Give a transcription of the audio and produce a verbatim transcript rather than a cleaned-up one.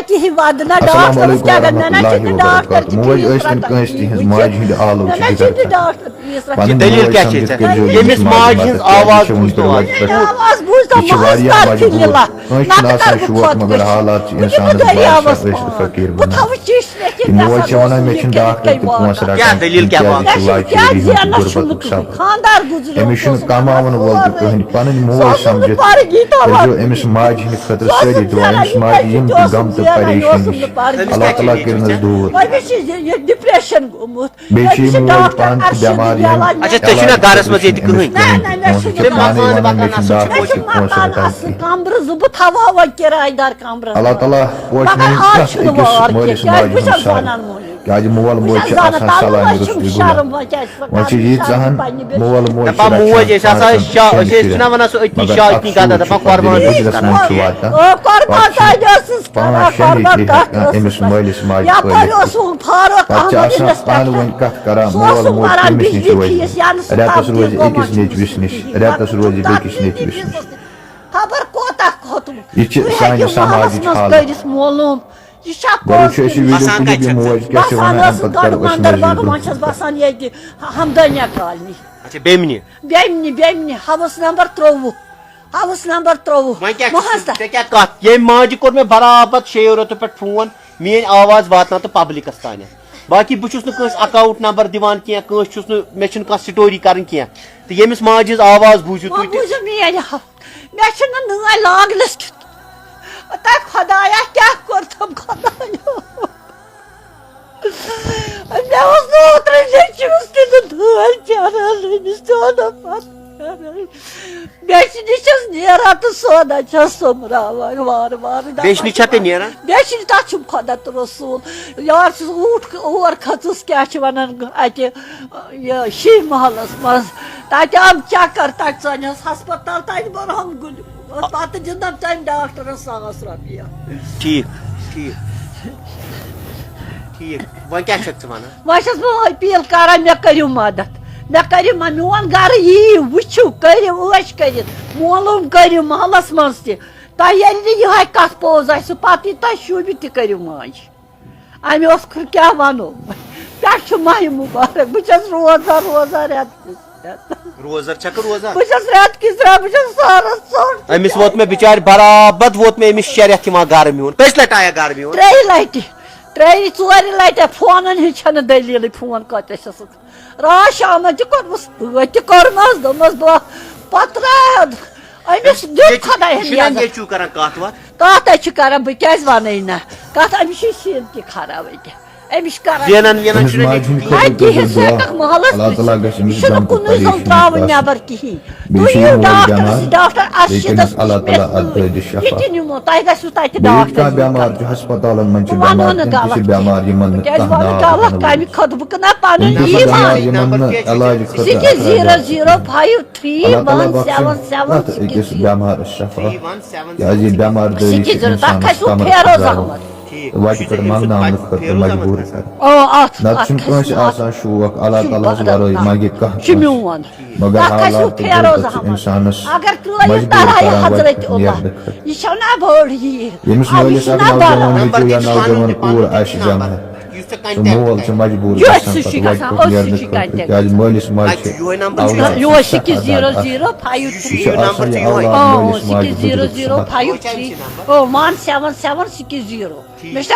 کِہی وَدٕ نہ السلام ڈاکٹرَس علیکم کیٛاہ گژھِ؟ نہ، ورحمۃ نہ، نہ اللہ چھِ نہٕ ڈاکٹر وبرکاتہ۔ تہِ موج فیٖس ٲسۍ تَن رَٹان۔ کٲنٛسہِ تِہِنٛز ماجہِ ہٕنٛدِ آلو نہ، چھِ نہ جِگر چھِ نہٕ کھٮ۪وان۔ ڈاکٹر فیٖس رَٹان۔ پَنٕنۍ دٔلیٖل موج کیٛاہ چھِ سَمجھِتھ ژےٚ؟ کٔرۍزیو ییٚمِس ییٚمِس ماجہِ ماجہِ ہٕنٛز دَدَس آواز بوٗزتو۔ یہِ چھِ واریاہ مجبوٗر۔ کٲنٛسہِ چھُنہٕ آسان شوق، مگر حالات چھِ اِنسانَس بادشاہ ٲسِتھ فقیٖر بَنان۔ یہِ موج چھےٚ وَنان، مےٚ چھِنہٕ ڈاکٹر تہِ پونٛسہٕ رَٹان، کیٛاہ دٔلیٖل، کیٛاہ تِم کیٛازِ چھِ واقعہٕ؟ واریاہ مجبوٗر۔ أمِس چھُنہٕ کماوَن وول تہِ کٕہٕنۍ۔ پَنٕنۍ موج سَمجھِتھ کٔرۍزیو أمِس ماجہِ ہٕنٛدِ خٲطرٕ سٲری دُعا۔ أمِس ماجہِ یِم تہِ غم تہٕ پریشٲنی چھِ، اللہ تعالیٰ کٔرِنَس دوٗر۔ أمِس چھِ یہِ، یہِ ڈپریشن گوٚمُت۔ بیٚیہِ چھِ یہِ موج پانہٕ تہِ بٮ۪مار، ییٚمہِ اچھا، ژےٚ چھُنہ علاج گرس منٛز ییٚتہِ کٔرِتھ کٕہٕنۍ؟ أمِس نہ، نہ، مےٚ چھُنہٕ پانَے کانٛہہ۔ وَنان، مےٚ چھِنہٕ ڈاکٹر تہِ پونٛسہٕ رَٹان کینٛہہ۔ کمرٕ زٕ، بہٕ تھاوہاوَے کِرایہِ دار کمرٕ۔ اللہ تعالیٰ پوشہِ مگر مےٚ آز پرٛٮ۪تھ چھُنہٕ أکِس وار مٲلِس کینٛہہ۔ کیٛازِ ماجہِ بہٕ ہُنٛد چھَس سر۔ زنان مٔہنِو۔ کیٛازِ مول بہٕ موج چھَس چھِ زنان، آسان تَلہٕ صلاحیت وۄنۍ چھُم رُستُے گوٚمُت۔ شرم، وۄنۍ کیٛازِ چھِ سۄ وۄنۍ چھِ کَرٕنۍ یہِ پنٛنہِ ژَہَن بِچارِ؟ مول موج چھِ دَپان رَٹان موج ٲسۍ آسان پانٛژَن شا-، شٮ۪ن أسۍ ٲسۍ شُرٮ۪ن۔ چھِنہ وَنان سُہ أتی مگر شاہ أتھی افسوٗس گَدَن، دَپان کہِ قۄربان ییٚلہِ ٲسۍ بٕجرَس کَران۔ منٛز چھُ واتان، آ، قۄربان پَتہٕ چھِ ساجہِ ٲسٕس کَران، پانٛژھ شےٚ قۄربان نیٚچوۍ کَتھ ہٮ۪کان ٲسٕس أمِس وَنان؟ مٲلِس ماجہِ یَپٲرۍ پٲلِتھ۔ اوسُم فاروق پَتہٕ چھِ احمد آسان اِنسپٮ۪کٹر۔ پانہٕ ؤنۍ کَتھ کَران، سُہ مول اوسُم موج وَنان، کٔمِس نِش بجلی چھُ وَنہِ؟ فیٖس یَنہٕ سُہ رٮ۪تَس تَبدیٖل روزِ گوٚو، أکِس وۄنۍ چھُنہٕ نیٚچوِس سُہ نِش، کِہیٖنۍ۔ رٮ۪تَس روزِ تَبدیٖل بیٚکِس گوٚمُت نیٚچوِس نِش۔ فیٖسَس تہِ۔ خبر کوتاہ کھوٚتمُت۔ یہِ چھِ تُہۍ سانہِ ہیٚکِو محلَس سماجٕچ منٛز حالت۔ کٔرِتھ معلوٗم۔ یہِ چھا گۄڈٕ پوٚز وٕچھو أسۍ یہِ کِنہٕ؟ ویٖڈیو بَسان تُلِو کَتہِ بیٚیہِ چھَکھ ژٕ؟ موج کیٛاہ چھِ بَسان وَنان، ٲسٕس اَمہِ پَتہٕ گۄڈٕ کَرو أسۍ مَندَر مٔزیٖد باغ، وۄنۍ برونٛہہ۔ چھَس بَسان ییٚتہِ ہمدانیہ کالنی۔ اچھا، بیمنہِ؟ بیمنہِ، بیمنہِ، ہاوُس نمبر ترٛۆوُہ۔ ہاوُس نمبر ترٛۆوُہ۔ وۄنۍ کیٛاہ چھُ؟ مہٕ حظ تہ- ژےٚ کیٛاہ کَتھ؟ ییٚمہِ ماجہِ کوٚر مےٚ برابر شیٚیو رٮ۪تو پٮ۪ٹھ فون، میٛٲنۍ آواز واتناو تہٕ پبلِکَس تانٮ۪تھ۔ باقٕے بہٕ چھُس نہٕ کٲنٛسہِ اکاوُنٛٹ نمبر دِوان کینٛہہ، کٲنٛسہِ چھُس نہٕ، مےٚ چھُنہٕ کانٛہہ سٹوری کَرٕنۍ کینٛہہ۔ تہٕ ییٚمِس ماجہِ ہٕنٛز آواز بوٗزِو وۄنۍ تُہۍ تہِ۔ بوٗزِو میٛٲنۍ حال۔ مےٚ چھُنہٕ نٲلۍ لاگنَس کیُتھ۔ تہٕ خۄدایا، کیٛاہ کوٚرتھَم خۄدایا؟ مےٚ اوس نہٕ اوترٕ نیٚچوِس تہِ نہٕ نٲلۍ پھیران، أمِس تہِ اوٚن نہٕ پَتہٕ پھیران۔ بیٚچھِ نِش چھَس نیران تہٕ سودا چھَس سوٚمبراوان وارٕ وارٕ۔ بیٚچھِ نِش چھَکھ ژٕ نیران؟ بیٚچھِ نِش، تَتھ چھُم خۄدا تہٕ رسوٗل۔ یورٕ چھُس اوٗٹھ اور کھٔژٕس، کیٛاہ چھِ وَنان اَتہِ، یہِ شی محلَس منٛز۔ تَتہِ آو چَکَر، تَتہِ ژٲنِہَس ہسپتال، تَتہِ بَرہَم گُلۍ۔ پَتہٕ دِنَم تَمہِ ڈاکٹرَس ساس رۄپیہِ۔ ٹھیٖک، ٹھیٖک، ٹھیٖک۔ وۄنۍ کیٛاہ چھَکھ ژٕ وَنان؟ وۄنۍ چھَس بہٕ أپیٖل کَران، مےٚ کٔرِو مَدَد۔ مےٚ کٔرِو مَ-، میون گَرٕ یِیِو، وٕچھِو، کٔرِو عٲش کٔرِتھ، معلوٗم کٔرِو محلَس منٛز تہِ۔ تۄہہِ ییٚلہِ نہٕ یِہوٚے کَتھ پوٚز آسِوٕ، پَتہٕ یہِ تۄہہِ شوٗبہِ تہِ کٔرِو ماجہِ۔ أمۍ اوس کھُر کیٛاہ وَنو؟ پٮ۪ٹھ چھُ ماہِ مُبارک۔ بہٕ چھَس روزان، روزان رٮ۪تہٕ کِس رٮ۪تَس۔ روزدَر چھَکھٕ روزان؟ بہٕ چھَس رٮ۪تہٕ کِس رٮ۪تَس، بہٕ چھَس سارَس ژوٚٹ۔ أمِس ووت مےٚ بِچارِ برابر، ووت مےٚ أمِس شےٚ رٮ۪تھ یِوان گَرٕ میون۔ کٔژِ لَٹہِ آیَکھ گَرٕ میون؟ ترٛیٚیہِ لَٹہِ۔ ترٛیٚیہِ، ژورِ لَٹہِ۔ فونَن ہِنٛز چھَنہٕ دٔلیٖلٕے، فون کۭتِس چھَس۔ راتھ شامَن تہِ کوٚرمَس، بٲتھ تہِ کوٚرمَس، دوٚپمَس، بہٕ پَتہٕ ترٛاو۔ أمِس دیُت ییٚتہِ خۄدایَن چھُنہ یَزَر۔ نیٚچوٗ کران کَتھ وَتھ؟ کَتھ ہے چھِ کران، بہٕ کیٛازِ وَنَے نہ؟ کَتھ، أمِس چھِ سیٖن تہِ خراب أکیٛاہ۔ أمِس چھِ کران زینان وینان أمِس چھُنہ ماجہِ نیٚچوٗ ہُنٛد کِہیٖنۍ۔ خٲطرٕ اَدٕ کٔرۍزیو کِہیٖنۍ، دُعا۔ سُہ ہیٚکہِ مہلَس، اللہ تعالیٰ گژھِ أمِس یہِ چھُنہٕ غم تہٕ کُنُے زوٚن پریشٲنی ترٛاوُن پَتھ نٮ۪بَر کِہیٖنۍ۔ بیٚیہِ تُہۍ چھِ یہِ یِیِو موج ڈاکٹرَس، بٮ۪مار، ڈاکٹر بیٚیہِ أرشِدَس کٔرِنَس اللہ نِش تعالیٰ مےٚ اَتھ سۭتۍ۔ دٲدِس شفا۔ یہِ تہِ نِمو، تۄہہِ گژھِوٕ تَتہِ بیٚیہِ یُس ڈاکٹر کانٛہہ نِش بٮ۪مار گژھُن۔ چھُ ہسپتالَن منٛز چھِ بہٕ وَنو بٮ۪مار، نہٕ تِم تہِ چھِ غلط کینٛہہ۔ بٮ۪مار یِمَن بہٕ نہٕ کیٛازِ کانٛہہ وَنہٕ دوا غلط؟ ہٮ۪کَن کَمہِ ؤنِتھ۔ خٲطرٕ بہٕ کٕنہ پَنُن یِم چھِ بٮ۪مار ایٖمان۔ یِمَن نہٕ علاج خٲطرٕ سِکِس اَتھ زیٖرو رَٹھ۔ Zero five three one seven seven six zero. پھیٖرِو one seven seven six zero. Three one seven seven six zero. تَتھ کھسِوٕ فیروز احمد۔ ٹھیٖک۔ وَتہِ پٮ۪ٹھ منٛگناونہٕ خٲطرٕ مجبوٗر کَران۔ آ، اَتھ، نَتہٕ اَتھ چھُنہٕ کھسہِ کٲنٛسہِ نہٕ، آسان شوق، اللہ چھُنہٕ تعالیٰ ہَس پَتہ، وَرٲے نہ۔ منٛگہِ کانٛہہ چھُ کٲنٛسہِ۔ میون۔ مگر تَتھ کھسِوٕ حالات تہٕ فیروز غربت چھِ احمد۔ اِنسانَس اگر ترٛٲیِو مجبوٗر تَلایہِ کَران وَتہِ حضرت پٮ۪ٹھ اوٚبا، نیرنہٕ خٲطرٕ۔ یہِ چھَو نا بٔڑ عیٖد؟ ییٚمِس اَتھ مٲلِس چھُنہ اگر نوجوان دَلان۔ نیٚچوٗ یا نوجوان کوٗر آسہِ بٮ۪مار، یُس ژےٚ سُہ contact مول چھُ مجبوٗر یُس گژھان سُہ چھُ پَتہٕ وَتہِ گژھان، پٮ۪ٹھ اوس سُہ نیرنہٕ چھُ خٲطرٕ، contact۔ کیٛازِ مٲلِس ماجہِ چھِ یُہوے نمبر چھُ اولادَس یُہوے سُہ six zero zero five three. یہِ چھُ آسان یہِ اولاد آ، مٲلِس ماجہِ سِکِس زیٖرو بُزرگَس زیٖرو سُمَتھ۔ Five three. او one seven seven six zero. مےٚ چھِ